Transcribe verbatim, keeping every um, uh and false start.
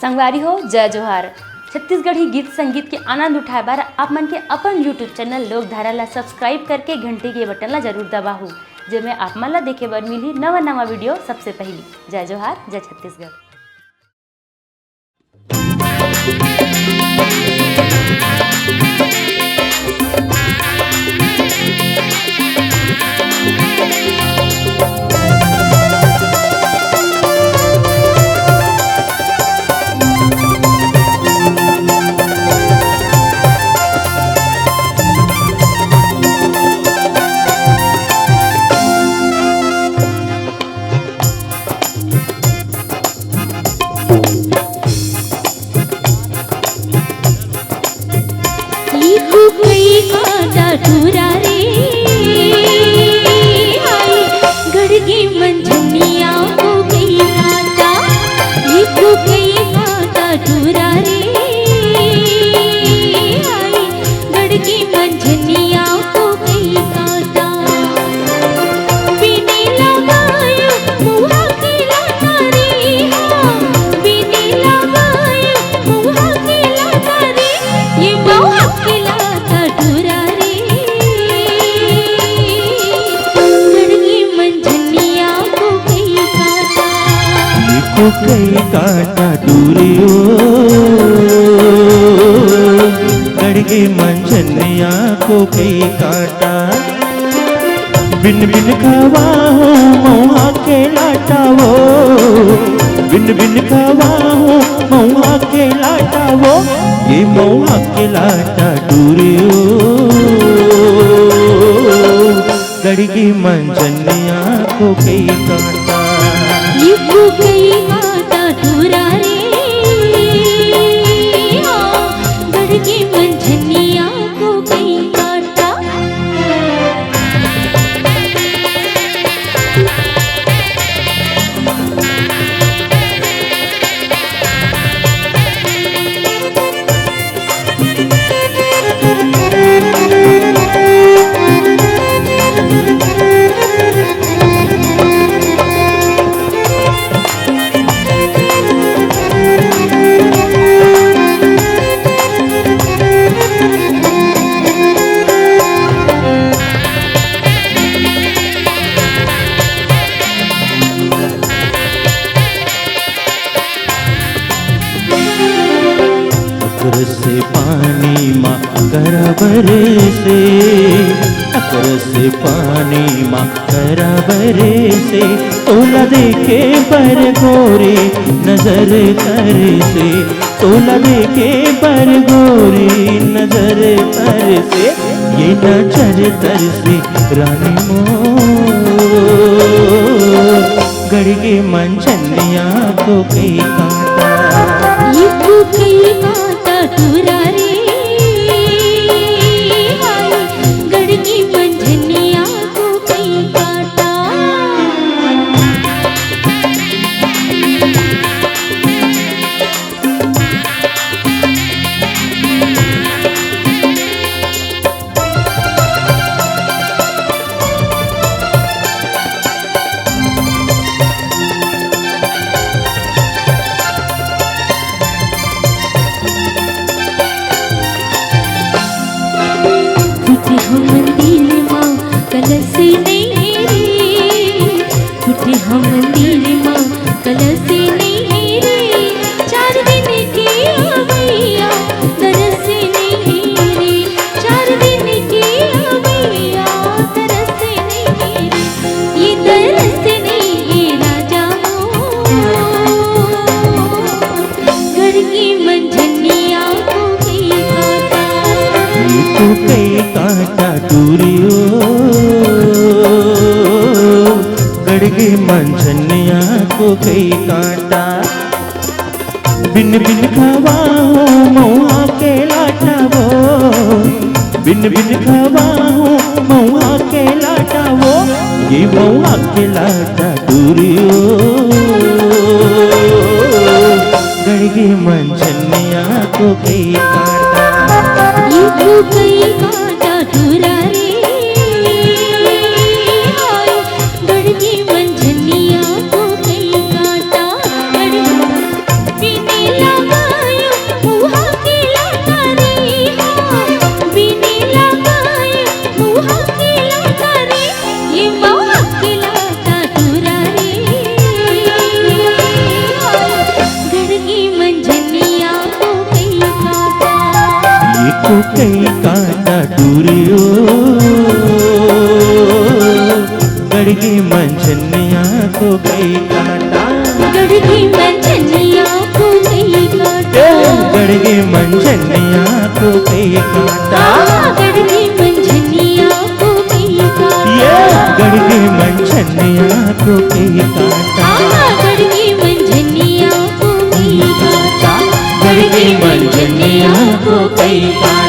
संगवारी हो, जय जोहार। छत्तीसगढ़ी गीत संगीत के आनंद उठाए बर आप मन के अपन YouTube चैनल लोकधारा ला सब्सक्राइब करके घंटी के बटन ला जरूर दबाहू, जेमे आप मन ला देखे बर मिलही नवा नवा वीडियो सबसे पहली। जय जोहार, जय छत्तीसगढ़। को कई कांटा टूरी ओ, गड़गे मंझनिया को कई कांटा। गड़गे मंझनिया को कई कांटा। ए, गड़गे मंझनिया को कई कांटा। हाँ, गड़गे मंझनिया को कई कांटा। ये गड़गे मंझनिया को कई कांटा। हाँ, गड़गे मंझनिया को कई कांटा। गड़गे मंझनिया को कई कांटा।